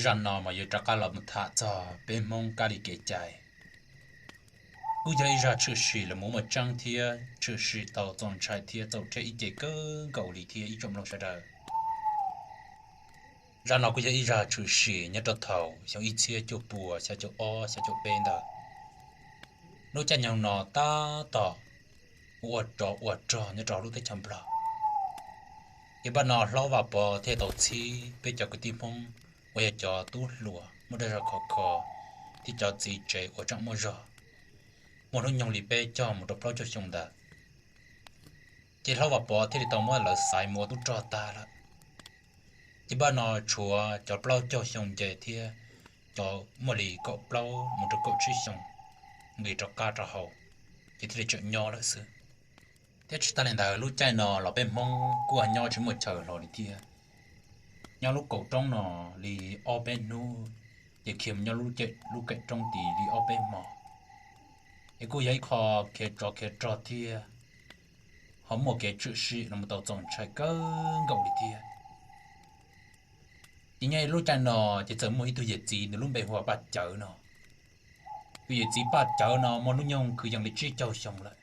Zaj no mas yuav rov qab los mus tham txog peb Hmoob kab li kev cai. Kuj yog ib zaj tshwm sim los mus muaj tseeb thiab tshwm sim tau txaus ntshai thiab txaus rhiab ib ce kawg nkaus li thiab ib tsoom mloog sawv daws. Zaj no kuj yog ib zaj tshwm sim nyob rau thaum xyoo ib txhiab cuaj puas xya caum ob xya caum peb ntawd. Lub caij nyoog no tab tom ua tsov ua rog nyob rau lub teb chaws Nplog. Ces npaj no Hlob Vaj Pov thiaj tau txhib peb cov kwv tij Hmoob uas yog cov tub hluas muaj dag zog khov kho thiab cov txiv tsev uas tseem muaj zog, muaj hnub nyoog li peb caug mus rau plaub caug xyoo ntawd. Ces Hlob Vaj Pov thiaj li tau muab lawv xaiv mus ua tub rog tag lawm. Ces npaj no tshuav cov plaub caug xyoo nce thiab cov muaj li kaum plaub mus rau kaum tsib xyoo nqis rov qab rau hauv, ces thiaj li tseem nyob lawm xwb. Thiab tsis tas li ntawd, lub caij no los peb Hmoob kuj nyob tsis muaj chaw hlo li thiab. Nyob lub kaum roob no li ob peb hnub, ces khiav mus nyob lub kem roob tid li ob peb hmo. Es kuj yog ib qho khiav tsov khiav rog thiab ho muaj kev tshwm sim los mus tau txaus ntshai kawg nkaus li thiab. Ces nyob lub caij no ces txawm muaj ib tug yawm txiv nws lub npe hu ua Paj Cawv no. Tus yawm txiv Paj Cawv no muaj hnub nyoog kwv yees li tsib caug xyoo lawm.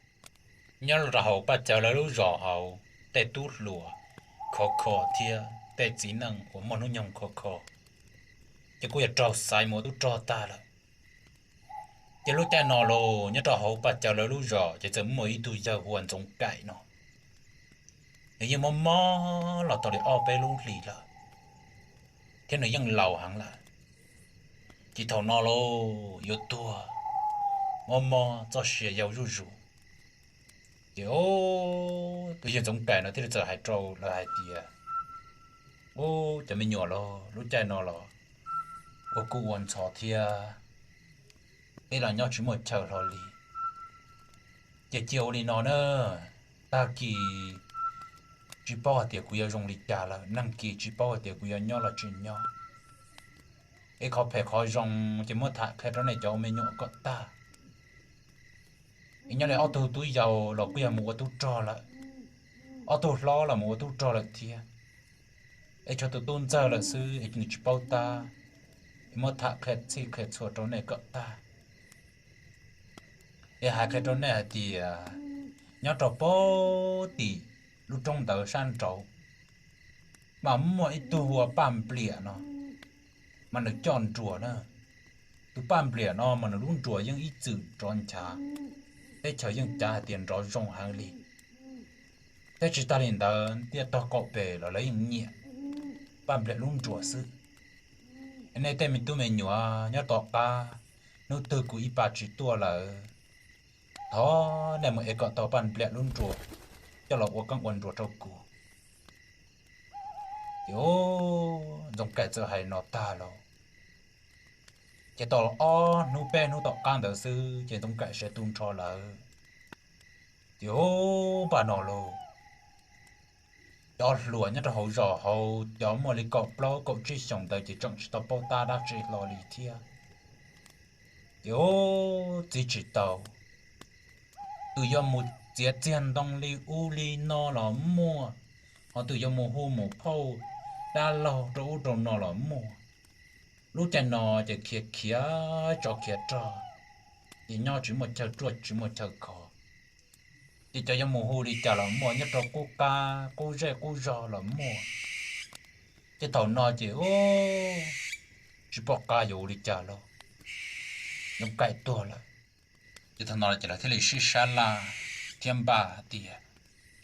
Nyob rau hauv Paj Cawv lawv lub zos hauv, tej tub hluas khov kho thiab tej txiv neej uas muaj hnub nyoog khov kho, ces kuj yog raug xaiv mus ua tub rog tag lawm. Ces lub caij no los nyob rau hauv Paj Cawv lawv lub zos ces txawm muaj ib tug yawg hu ua Ntxoov Kaim no. Nws yeej mob mob los tau li ob peb lub hlis lawm, thiab nws yeej laus heev lawm. Ces thaum no los yuav tuag, mob mob txoj sia yau zuj zus. Ces tus yawg Ntxoov Kaim no thiaj li txawm hais rau lawv hais tias, Ub, cov me nyuam los, lub caij no los ua kuj ua ntxhov thiab, peb los nyob tsis muaj chaw hlo li. Ces cia ua li no na, tag kis tsis paub hais tias kuv yuav zoo li cas lawm, nag kis tsis paub hais tias kuv yuav nyob los tsis nyob. Es qhov phem qhov zoo ces muab tham qhia rau nej cov ua me nyuam kom tag. Es nyob li ob tug tub yau los kuj yog mus ua tub rog lawm, ob tug hlob los mus ua tub rog lawm thiab. Es tshuav tus tub ntxawg lawm xwb es nws tsis paub tab, es muab tham qhia txhij qhia txhua rau nej kom tag. Es hais qhia rau nej hais tias nyob rau pem tim lub roob ntawd sab nraud mas muaj ib tug hu ua Paj Npliam no, mas nws coj nruas na. Tus Paj Npliam no mas nws lub nruas yeej ib txwm rov nchav, teb chaws yeej cav hais tias nrov zoo heev li. Thiab tsis tas li ntawd, tiaj tog qaum pem los lawv yeej nyiam Paj Npliam lub nruas xwb. Es nej tej me tub me nyuam nyob tom qab, hnub twg kuv ib pas tsis tuaj lawm, thov nej mus ev kom tau Paj Npliam lub nruas coj los ua keeb ua nruas rau kuv. Ces Ntxoov Kaim txawm hais no tag los, ces tau ob hnub peb hnub tom qab ntawd xwb ces Ntxoov Kaim siav tu nrho lawm. Ces npaj no los, cov hluas nyob rau hauv zos hauv cov muaj li kaum plaub kaum tsib xyoos ntawd ces tseem tsis tau paub tab dab tsi hlo li thiab. Ces txiav tsis tau, tus yuav mus txiav txiag ntoo li ub li no los muaj, ho tus yuav mus hu mus phauj dab laug rau ub rau no los muaj. Lub caij no ces khiav khiav tsov khiav rog, ces nyob tsis muaj chaw ruaj tsis muaj chaw kho. Ces cov yuav mus hu li cas los muaj, nyob rau qub qab qub zej qub zog los muaj. Ces thaum no ces tsis pom qab yuav ua li cas los, Ntxoov Kaim tuag lawm. Ces thaum no ces lawv thiaj li sib sab laj thiab npaj hais tias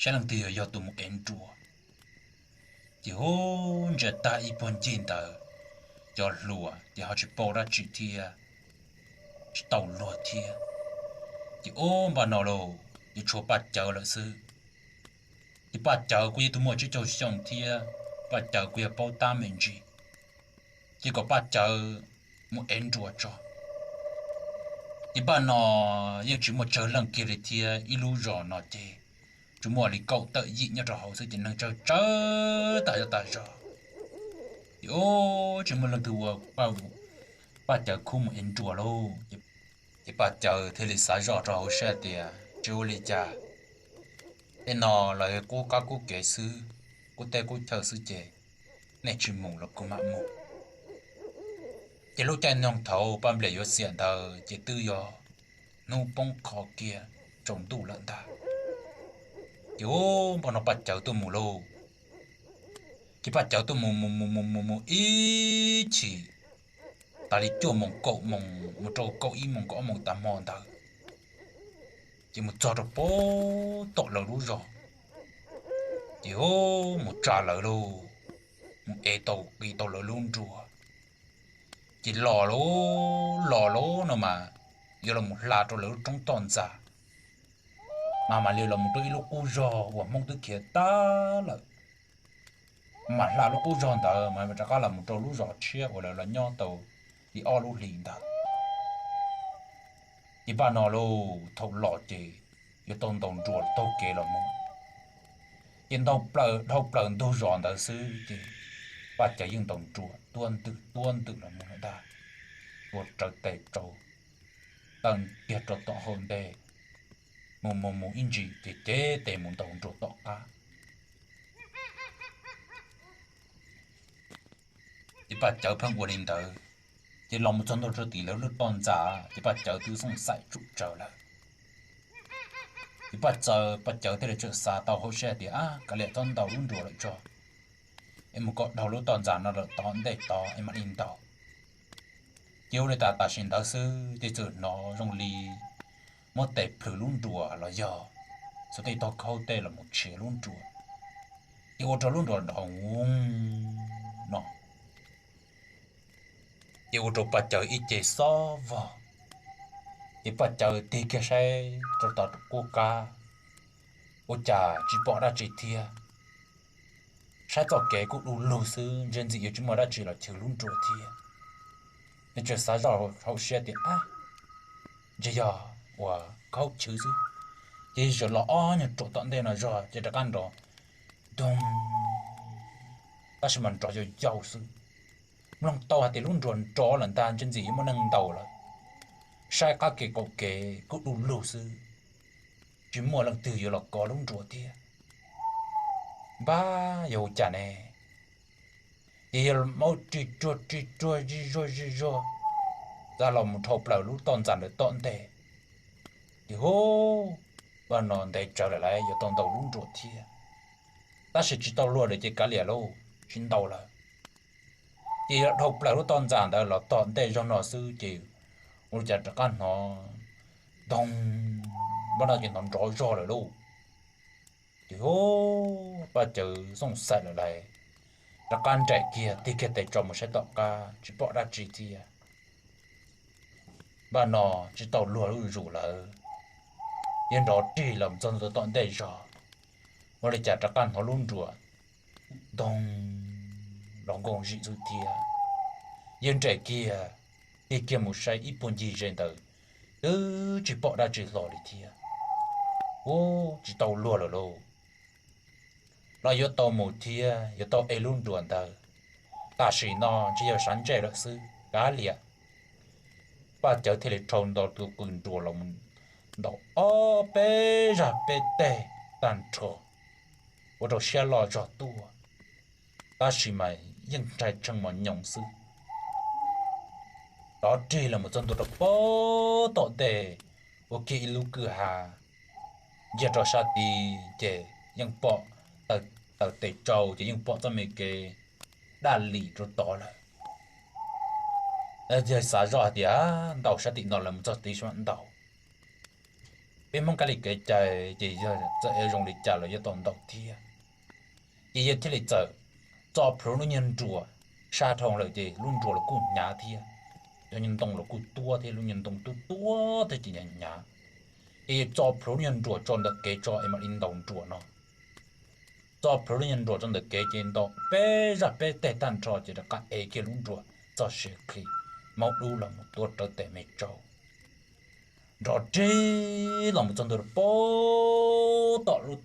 saib leej twg yog tus mus ev nruas. Ces hu, ntsia tag ib puag ncig ntawd, cov hluas ces ho tsis paub dab tsi thiab, tsis tau luag thiab. Ces ub, npaj no los ces tshuav Paj Cawv lawm xwb. Ces Paj Cawv kuj yog tus muaj tsib caug xyoo thiab, Paj Cawv kuj yog paub tab me ntsis. Ces kom Paj Cawv mus ev nruas tso. Ces npaj no yeej tsis muaj tsawg leej kiag li thiab, ib lub zos no ces tsuas muaj li kaum tawm yim nyob rau hauv xwb ces neeg tsawg tsawg tas zog tas zog. Ces ub, tsis muaj leej twg ua Paj Cawv khub mus ev nruas lauj. Ces Paj Cawv thiaj li xav zoj rau hauv siab tias tsis ua li cas, tej no los qub qab qub kev xwb, qub teb qub chaw xwb ces nej tsis mus los kuv mam mus. Ces lub caij nyoog thaum Paj Nplias yuav xiam ntawd ces twb yog hnub poob qho kiag tsaus ntuj lawm ntag. Ces ua npaj no Paj Cawv tuaj mus lauj. Ces Paj Cawv tuaj mus mus mus mus mus mus ib chim tas li cuaj moos kaum moos mus rau kaum ib moos kaum ob moos tas hmo ntawd, ces mus txog rau pem tom lawv lub zos, ces mus tsa lawv lauj, mus ev tau qis tau lawv lub nruas. Ces los lauj, los lauj no mas yuav los mus hla rau lawv lub roob toj ntxas, mas mam li los mus rau ib lub qub zog uas Hmoob twb khiav tag lawm. Mam hla lub qub zog ntawd mas rov qab los mus rau lub zos tshiab uas lawv los nyob tau li ob lub hlis ntawd. Ces npaj no lauj, thaum los ces yuav tau ntaus nruas taug kev los mus. Ces ntaus plaws dhau plaws ntug zos ntawd xwb ces Paj Cawv yeej ntaus nruas tuab ntwm tuab ntwm los mus lawm ntag. Ua rawv tes tsau, taw kiag rau tom hauv ntej, mus mus mus ib ntsis ces cev tes mus ntaus nruas tom qab. Ces Paj Cawv pheej ua li ntawd, ces los mus txog ntua rau tim lawv lub toj ntxas ces Paj Cawv twb xooj xaim tsum tsawv lawm. Ces Paj Cawv, Paj Cawv thiaj li txawm xav tau hauv siab tias, Ab, kav liam, txhob ntaus lub nruas lawm tso, es mus kom dhau lub toj ntxas no lawm tom ntej tod es mam li ntaus. Ces ua li cas tam sim ntawd xwb ces txawm hnov zoo li muab tes plhws lub nruas los yog xuas tej tog khaub tej los mus tshiav lub nruas, ces ua rau lub nruas nrov no, ces ua rau Paj Cawv ib ce xob vog. Ces Paj Cawv tig kiag saib rau tom qub qab, ua cas tsis pom dab tsi thiab. Saib txoj kev kuj du lug xwb, ntshe ntxim yuav tsis muaj dab tsi los chwv lub nruas thiab. Nws tseem xav zoj hauv siab tias, Ab, ntshe yog uas khaub chwv xwb. Ces zaum los ob nyuag ruam tom ntej no zog ces rov qab nrov doog, tab sis mas nrov yau yau xwb. Mloog tau hais tias lub nruas nrov lawm ntag, ntshe ntxim yuav muaj neeg ntaus lawm. Saib qab kev qaum kev kuj du lug xwb, tsis muaj leej twg yuav los kov lub nruas thiab. Npab, yog ua cas ne? Ces yog maub ris ruag ris ruag zij zuag zij zuag, txawm los mus dhau plaws lub toj ntxas ntawd tom ntej. Ces hu, npaj no ntev tsawv lawm lauj, yuav tau ntaus lub nruas thiab, tab sis tsis tau luag lawm ces kav liam lauj, tsis ntaus lawm. Ces yog dhau plaws lub toj ntxas ntawd los tom ntej zog no xwb ces ua li cas rov qab hnov doog, npaj no ces hnov nrov zog lawm lauj. Ces hu, Paj Cawv xooj xaim lawm lauj, rov qab nraim kiag tig kiag tes tso mus saib tom qab tsis pom dab tsi thiab. Npaj no tsis tau luag zuj zus lawm, yog nrov rig los txog ntua tom ntej zog, ua li cas rov qab hnov lub nruas doog los nkooj zim xwb thiab. Yog nraim kiag, tig kiag mus saib ib puag ncig ze ntawd, twb tsis pom dab tsi hlo li thiab. Ub, tsis tau luag lawm lauj, los yuav tau mus thiab yuav tau ev lub nruas ntawd. Tam sim no ntshe yog sawv ntsej lawm xwb, kav liam. Paj Cawv thiaj li rhau nto tus qws nruas los ntaus ob peb zaj peb teg tag nrho, ua rau siab loj zog tuaj, tab sis mas yeej ntshai tshee mos nyoos xwb. Rov rig los mus txog ntua rau pem tom ntej, ua kiag ib lub kwj ha ntsia rau sab tid ces yeej pom, taws tes tsau ces yeej pom txoj me kev daj lim rau tod lawm. Yawg xav zoj hais tias, Ntaus sab tim no lawm mus txog tid mam ntaus. Peb Hmoob kab li kev cai ces yog txawm zoo li cas los yuav tau ntaus thiab. Ces yawg thiaj li txawm txo plhuav lub nyuag nruas, sab dhau lawm ces lub nruas los kuj hnyav thiab, cov nyuag ntoo los kuj tuab thiab, lub nyuag ntoo tuab tuab thiab ces hnyav hnyav. Ces yawg txo plhuav lub nyuag nruas tso ntawm kev tso es mam li ntaus nruas no. Txo plhuav lub nyuag nruas tso ntawm kev ces ntaus peb zaj peb teg tag nrho ces rov qab ev kiag lub nruas txog siav qhis, maub dub los mus tuav rawv tes me tsau, nrov rig los mus txog ntua pem tom lub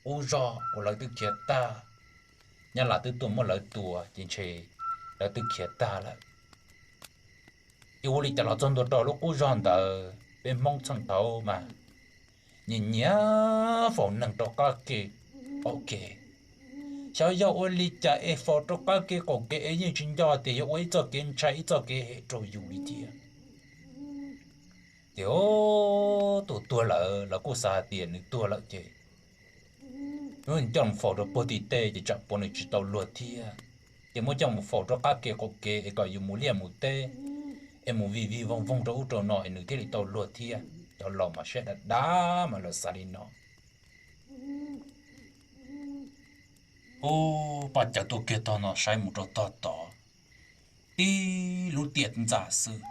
qub zog uas lawv twb khiav tag. Nyab Laj twb tuaj muab lawv tua ces ntshe lawv twb khiav tag lawm. Ces ua li cas los txog ntua rau lub qub zog ntawd, peb Hmoob txheej thaud mas nyiam nyiam faus neeg rau qab kev qaum kev, Xyov yog ua li cas es faus rau qab kev qaum kev es yeej tsis nco tias yog ua ib txoj kev ntshai ib txoj kev hem rau yus li thiab. Ces tus tuag lawm los kuj xav hais tias nws tuag lawm ces coj mus faus rau puag tim tej ces tsam puav nws tsis tau luag thiab. Ces muab coj mus faus rau qab kev qaum kev es kom yus mus liaj mus teb es mus vij vij voog voog rau ub rau no es nws thiaj li tau luag thiab. Cov laus mas siab dav dav mas lawv xav li no. Ub, Paj Cawv tuaj kiag tog no saib mus rau tog tod, tib lub tiaj ntxa xwb,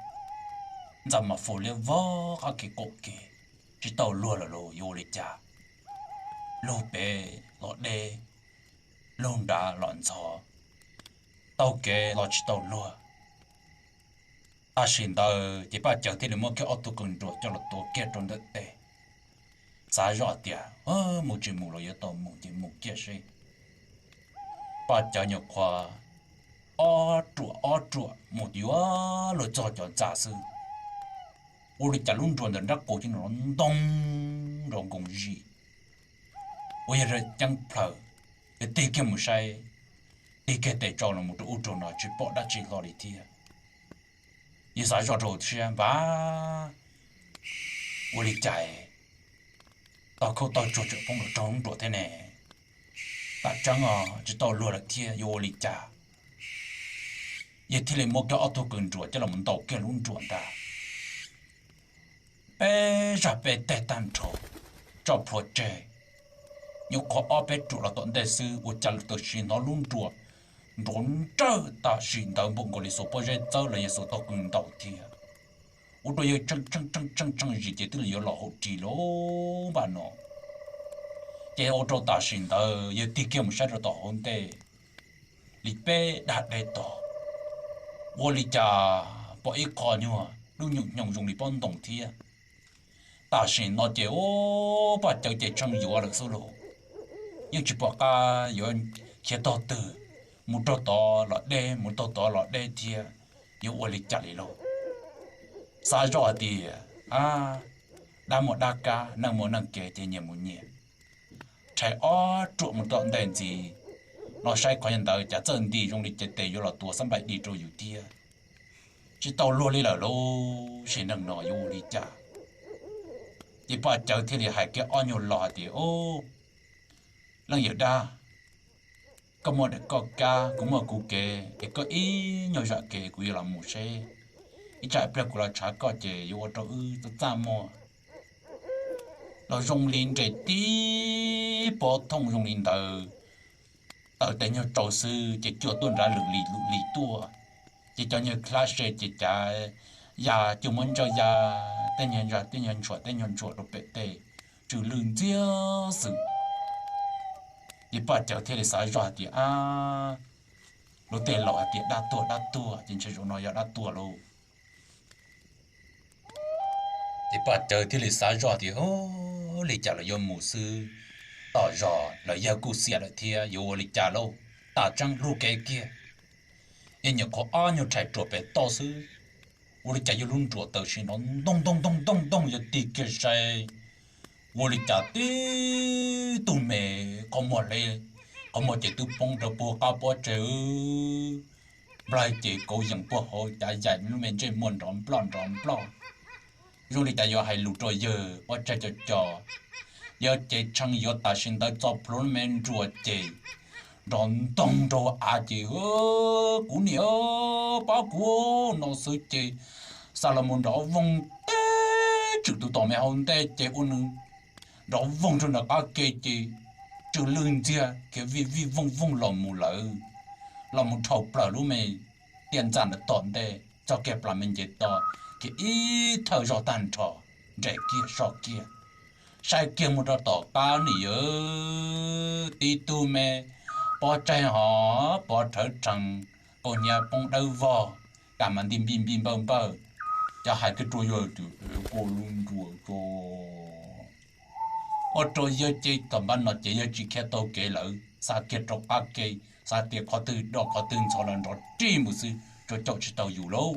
ntxa mas faus liab vog qab kev qaum kev, tsis tau luag lawm los yuav ua li cas? Lug pem los deb, lug nrad los ntxhov, taug kev los tsis tau luag. Tam sim ntawd ces Paj Cawv thiaj li muab kiag ob tug qws nruas coj los tuav kiag rau ntawm tes, xav zoj tias mus tsis mus los yuav tau mus ces mus kiag seb. Paj Cawv nyuam qhuav ob ruam ob ruam mus yuav luag txog cov ntxa xwb, ua li cas lub nruas ntawm nrab qus ces nrov ntoo nrov nkoos zim, ua yog ceeb plhaws. Yog tig kiag mus saib, tig kiag tes tso los mus rau ub rau no tsis pom dab tsi hlo li thiab. Yog xav zoj rau siab npab, ua li cas tog khaub tog tsuag tseem poob los raug lub nruas thiab ne? Tam tseeb os, tsis tau luag lawm thiab yuav ua li cas? Yog thiaj li muab kiag ob tug qws nruas coj los ntaus kiag lub nruas ntag. Peb zaj peb teg tag nrho, tso plhuav tseg, nyuam qhuav ob peb ruam los tom ntej xwb ua cas tam sim hnov lub nruas nrov nrawj tam sim ntawd npaum nkaus li xuas pob zeb txawb los yog xuas tog qws ntaus thiab. Ua rau yawg tshee tshee tshee tshee zis ces twb yuav los hauv ris lawm npaj no. Ces ua rau tam sim ntawd yawg tig kiag mus saib rau tom hauv ntej li peb dag deb tog, ua li cas pom ib qho nyuag dub nyoos nyoos zoo li pob ntoos thiab. Tam sim no ces ub, Paj Cawv ces tshee yuav lawm xwb lauj, yeej tsis pom qab yuav khiav tog twg, mus raug tod los deb, mus raug tod los deb thiab, yuav ua li cas li lauj? Xav zoj hais tias dab muaj dab kab, neeg muaj neeg kev ces nyias mus nyias. Rhais ob ruam mus tom ntej ntxiv, los saib qhov ntawd cas txawj nti zoo li ces tes yuav los tuav xab nplaim di rau yus thiab. Tsis tau luag li lawm lauj, sim neej no yuav ua li cas? Ces Paj Cawv thiaj li hais kiag ob nyuag lo hais tias, Leej yawm dab, koj muaj daim koj kab, kuv muaj kuv kev, es koj ib nyuag zam kev kuv yuav los mus seb, ib tsam pliag kuv los tshav koj ces yuav ua rau wb txaj txaj muag. Los zoo li nres tib pob thooj zoo li ntawd, tawm tes nyuag rau xwb ces cua tuaj nrad lwm li lwm li tuaj, ces cov nyuag khlab se ces cav ya cua muab ntsawj ya, tej nyuag ntsa tej nyuag ntsuam tej nyuag ntsuam rau pem tej, tsw lwj ntxiag xwb. Ces Paj Cawv thiaj li xav zoj hais tias, Ab, luag tej laus hais tias dab tuag dab tuag ces ntshe zaum no yog dab tuag lauj. Ces Paj Cawv thiaj li xav zoj tias, Ub, li cas los yuav mus xwb, tom zos los yawg kuj xiam lawm thiab, yuav ua li cas lauj? Tam tseeb hlub kev kiag, es nyuam qhuav ob nyuag rhais ruam pem toj xwb, ua li cas yog lub nruas tawm sim nrov ntoo ntoo ntoo ntoo ntoo, yog tig kiag saib, ua li cas tib tug me qhov muag hle, qhov muag ces twb poob rau puag qab pob tsaig, nplaig ces kauv yees puag hauv cav yaim lub me ntsej muag nrov nploj nrov nploj, zoo li cas yuav hais lus rau yawg pob tsaig co co. Yawg ces tshee yuav tam sim ntawd txo plhuav lub me nruas ces nrov ntoo rau av ces, Kuv niam, pab kuv, no xwb ces xa los mus nrov voog teb tswm tus tom me hauv ntej ces ua nws nrov voog rau nram qab ke ces tsw lwj ntxiag khiav vij vij voog voog los mus lawm, los mus dhau plaws lub me tiaj ntxa ntawd tom ntej txog kiag plas me nce to, ces ib thawj zog tag nrho, nres kiag so kiag, saib kiag mus rau tom qab nim yawg tib tug me pob tsaig hov pov rhawv rhees, kaus hniav poob dawb vog, kam mas nti npij npij npawj npawj, cov hais kiag rau yawg tias, Koj lub nruas tso. Ua rau yawg ces thaum npab no ces yawg tsis khiav taug kev lawm, xav kiag rau qab ke, xav tias qhov twg do qhov twg ntxhov los nrov ri mus xwb, tsuas caum tsis tau yus lauj.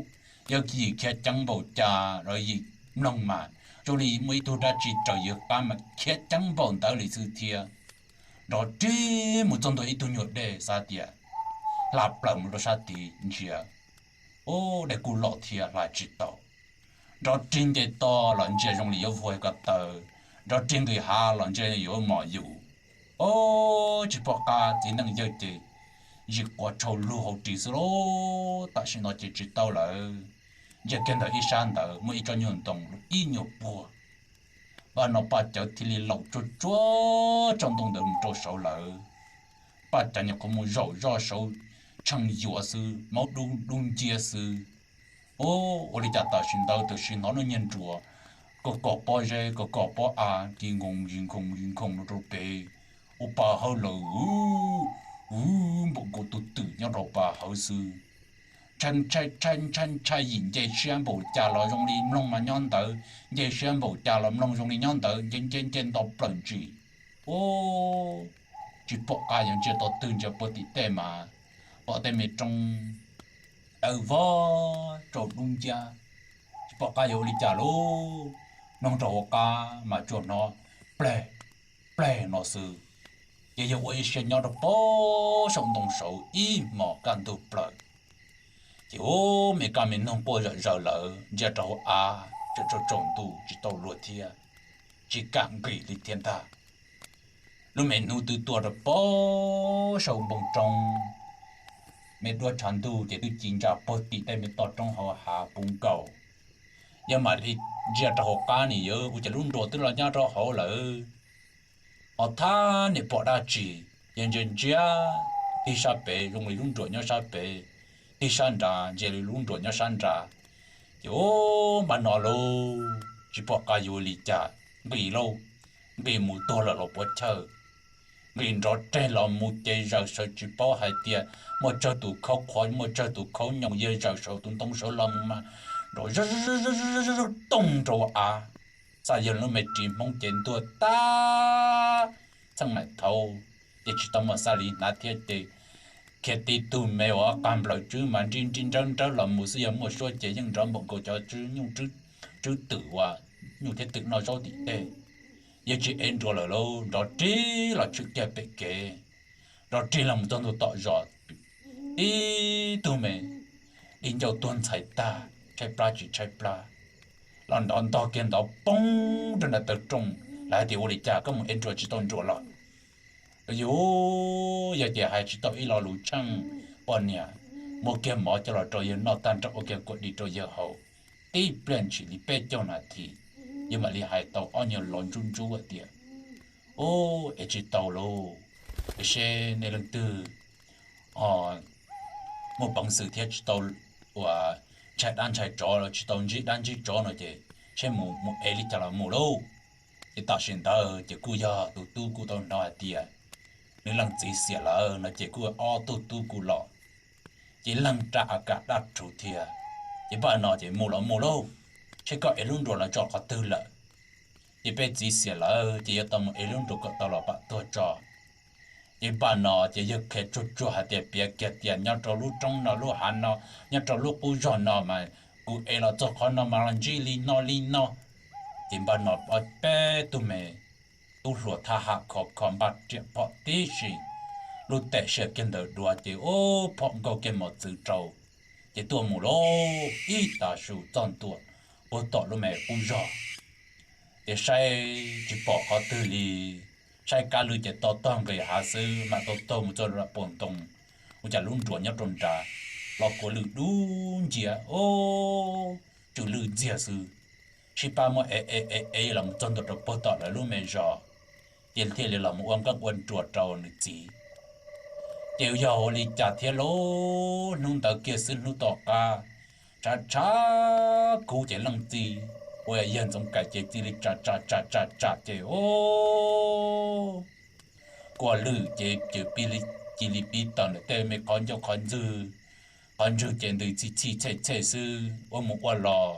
Yawg yim khiav ceev npaum cas los yim mloog mas zoo li muaj ib tug dab tsi raws yawg qab mas khiav ceev npaum ntawd li xwb thiab. nrov rig mus txog ntua ib tug nyuag dej xav tias hla plaws mus rau sab tid ntsia, ub, dej kuj loj thiab hla tsis tau. Nrov rig nce toj los ntsia zoo li yuav vuag ko taw, nrov rig nqis hav los ntsia yuav mos yus. Ub, tsis pom qab txiv neej yawg ces ntsia quav tshau lug hauv ris xwb lauj. Tam sim no ces tsis tau lawm. Ntsia kiag ntawm ib sab ntawd muaj ib tsob nyuag ntoo ib nyuag puag. Paj no Paj Cawv thiaj li laum tsuag tsuag tsob ntoo ntawd mus rau saud lawm. Paj Cawv nyuam qhuav mus zaum zoj saud tsheej yuav xwb, maub dub dub nciab xwb. Ub, ua li cas tam sim ntawd tam sim hnov lub niag nruas kom kom pob zeb kom kom pob av kis nkoos zis nkoos zis nkoos rau pem, ua pa hawv lawm, ub, npaum nkaus tus twm nyob rau pa hawv xwb. Ntshai ntshai ntshai ntshai ntshai yim nce siab npaum cas los zoo li mloog mas nyob ntawd, nce siab npaum cas los mloog zoo li nyob ntawd, nce nce nce nto plaws ntsis. Ub, tsis pom qab yuav ntsia tog twg, ntsia puag tim tej mas pom tej me roob tawv vog rau dub nciab, tsis pom qab yuav ua li cas lauj. Mloog rau hauv qab mas tsuas hnov pleg pleg no xwb. Ces yawg ua ib siab nyob rau pem saum ntoo saud ib hmos kaj ntug plaws. Ces ub, me kab me noog quaj zawm zaws lawm, ntsia rau hauv av tseem tsaus tsaus ntuj tsis tau luag thiab, tsis kam nqis li thiab ntag. Lub me hnub twb tuaj rau pem saum npoo roob, me duab tshav ntuj ces twb ci ntsa puag tim tej me toj roob hauv hav puv nkaus. Yawg mam li ntsia rau hauv qab ni, yawg ua cas lub nruas twb los nyob rau hauv lawm. Ho thab niam pom dab tsi, yawg ntsia ntsia tig sab pem zoo li lub nruas nyob sab pem, tig sab nrad ntsia li lub nruas nyob sab nrad. Ces ub, npaj no lauj, tsis pom qab yuav ua li cas, nqis lauj, nqis mus tuag lawm los puav chawj. Nqis nrov reg los mus ces zaws sawv tsis paub hais tias muaj tsawg tus khaub qhuav muaj tsawg tus khaub nyoos, yawg zaws saum tus ntoo saud los mus mas nrov zog tooj rau av, xa yawg lub me ris hmoob ces ntuag tag. Txheej maim thaud ces tsis tau muaj xa li hnav thiab ces khiav tib tug me uas qab nplawm tswb mas nrib nrib nrawb nrawb los mus xwb, yog muaj suab ces yeej nrov npaum nkaus cov tswb nyuj tswb twm uas nyuj thiab twm noj zaub tim tej. Yawg tsis ev nruas lawm lauj, nrov rig los tshwm kiag pem kev, nrov rig los mus txog ntua tom zos. Ib tug me di ncauj tuag ntxhais tag, tshaib plab tsis tshaib plab, los nrov ntog kiag ntov poob rau nram taw rooj. Lawv hais tias ua li cas koj mus ev nruas tsis tau nruas los? Yus yog ces hais tsis tau ib lo lus tsheej, poj niam muab kiag mov coj los rau yawg noj tag nrho, ua kiag kua dis rau yawg haus. Tib pliag ntshis li peb caug nas this, yawg mam li hais tau ob nyuag lo ntsuj ntsuj tias, Ub, es tsis tau lauj, es seb nej leej twg ho muaj peev xwm thiab tsis tau ua ntshai dab ntshai tsov los tsis tau ntsib dab ntsib tsov no ces seb mus mus ev li cas los mus lauj. Ces tam sim ntawd ces kuj yog tus tub kuj tau hnov hais tias nws leej txiv xiam lawm no ces kuj ob tug tub kuj los, ces leej rab a kam dab rhuv thiab. Ces npaj no ces mus los mus lauj, seb koj ev lub nruas los tso qhov twg lawm. Ces peb txiv xiam lawm ces yuav tau mus ev lub nruas kom tau los pam tuag tso. Ces npaj no ces yawg qhia tsuag tsuag hais tias piav kiag tias nyob rau lub roob no lub hav no, nyob rau lub qub zog no mas kuv ev los txog qhov no mas los ntsib li no li no. Ces npaj no peb tug me tub hluas thab ham khov kho npaj riam phom tib si, lub tes sia kiag ntawm duav ces ub phom nkaug kiag mos txwv rau, ces tuaj mus lauj, ib tav su txog ntua puag tom lub me qub zog. Ces saib tsis pom qhov twg li, saib kab lwj ces to tog nqis hav xwb, mam tau taug mus txog nram puag ntoo, ua cas lub nruas nyob rau nrad, los kua lwj dub nciab, ub, tsw lwj ntxiag xwb. Sib pab muab ev ev ev ev los mus txog ntua rau puag tom lawv lub me zos, ces thiaj li los mus ua nqeeb ua nruas rau nws txiv. Ces yog ua li cas thiab lauj, hnub ntawd kiag xwb hnub tom qab, tshav tshav kub ces leej txiv uas yawg Ntxoov Kais ces txij li tsam tsam tsam tsam tsam ces ub, kua lwj ces ces pib li, cia li pib tawm ntawm tej me qhov ncauj qhov ntswg, qhov ntswg ces ntws txhij txhij txhej txhej xwb, ua mus ua los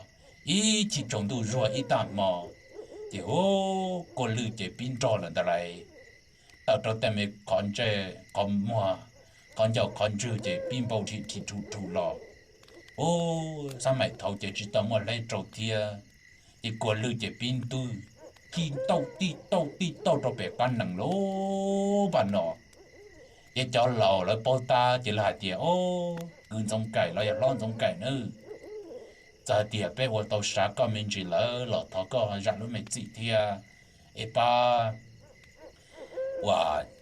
ib chim tsaus ntuj zuag ib tag hmo, ces ub, kua lwj ces pib nrog lawm ntawd lauj. Tawm rau tej me qhov ntsej qhov muag, qhov ncauj qhov ntswg ces pib npau dhim dhim rhuv rhuv los. Ub, xab maim thaud ces tsis tau muaj hleb rau thiab, ces kua lwj ces pib ntub, tij tauj tij tauj tij tauj rau pem qab nees lub paj no. Ces cov laus lawv paub tab ces lawv hais tias, O, kwv Ntxoov Kaim los yog hlob Ntxoov Kaim nawb, txawm hais tias peb ua tau sav koj me ntsis lawm los thov koj zam lub me txim thiab es pab ua,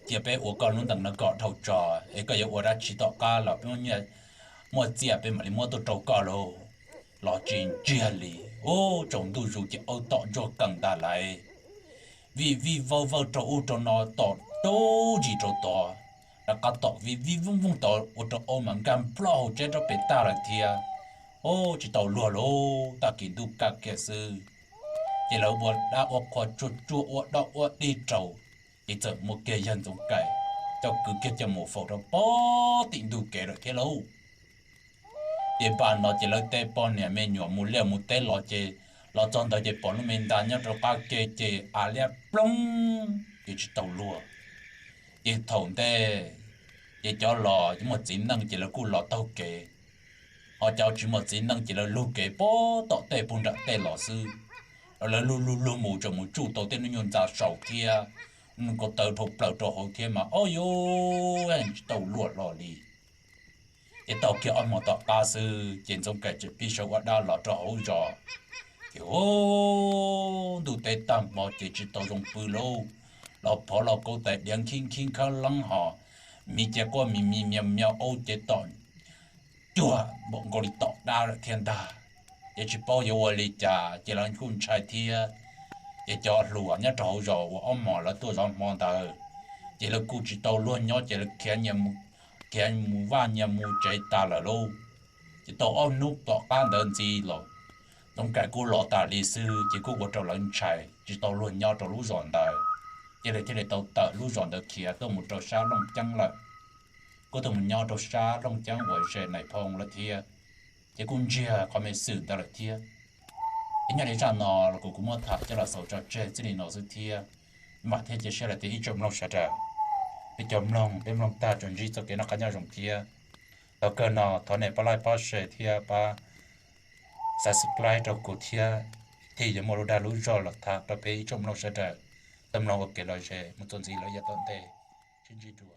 cia peb ua koj lub ntees no kom dhau tso, es koj yuav ua dab tsi tom qab los peb muaj txiaj peb mam li muab tuaj rau koj lauj. Los tsis ntsiag li, ub, tsaus ntuj zus ces aub tom ntsuag qees ntag lauj. Vij vij vawj vawj rau ub rau no, tom rau zis rau tod, rov qab tom vij vij vooj vooj tod ua rau aub mas nkag nplooj hauv tsheb rau pem tag lawm thiab. Ub, tsis tau luag lauj, tag kis ntuj kaj kiag xwb, ces lawv ua dab ua qhua tsuag tsuag ua doj ua dig rau, ces txawm muaj kiag yawg Ntxoov Kaim coj kwv kiag coj mus faus rau pem tim ntug kev lawm thiab lauj. Ces npaj no ces lawv tej poj niam me nyuam mus liaj mus teb los ces los txog ntawd ces pom lub me nta nyob rau qab ke ces a liab ploog ces tsis tau luag. Ces thaum ntej ces cov los muaj txiv neej ces lawv kuj los taug kev, ho cov tsis muaj txiv neej ces lawv lug kev pem tom tej puag nram tej los xwb. Lawv lug lug lug mus tseem mus tsuj tau tej hnub nyoog ntxa saum thiab, hnub ko taw dhau plaws rau hauv thiab mas ob yuav tsis tau luag hlo li. Ces tau kiag ob hmo tom qab xwb ces Ntxoov Kaim tseem pib sawv ua dab los rau hauv zos. Ces ub, ntuj teb tag hmo ces tsis tau zoo pw lauj, los phov los kauv tais diav khib khib khawb leeb hos, miv ces quaj mis mis miav miav aub ces tom cuag npaum nkaus li tom dab lawm thiab ntag. Ces tsis paub yuav ua li cas ces lawv kuj ntshai thiab. Ces cov hluas nyob rau hauv zos uas ob hmos lawv tuaj zov hmo ntawd, ces lawv kuj tsis tau luag nyob ces lawv khiav mus vaj nyias mus tsev tas lawm lauj. Ces tau ob hnub tom qab ntawd ntxiv los, Ntxoov Kaim kuj los tas li xwb ces kuj ua rau lawv ntshai tsis tau luag nyob rau lub zos ntawd. Ces lawv thiaj li tau tawm lub zos ntawd khiav tuaj mus rau sab Looj Ceeb lawm, kuj tuaj mus nyob rau sab Looj Ceeb uas ze Nais Phoo lawm thiab. Ces kuj ntsiag qhov me xwm ntawd lawm thiab. Ces nyob li zaj no los kuv kuv muab tham coj los xaus tso tseg txij li no xwb thiab. Vam thiab cia siab hais tias ib tsoom mloog sawv daws, peb cov mloog peb mloog tag tsuas ntsib txoj kev noj qab nyob zoo thiab. Thaum kawg no thov nej pab like pab share thiab pab subscribe rau kuv thiab, thiaj yuav muaj lub dag lub zog los tham rau peb ib tsoom mloog sawv daws tau mloog ua kev lom zem mus txuas ntxiv lawm yav tom ntej. Sib ntsib dua.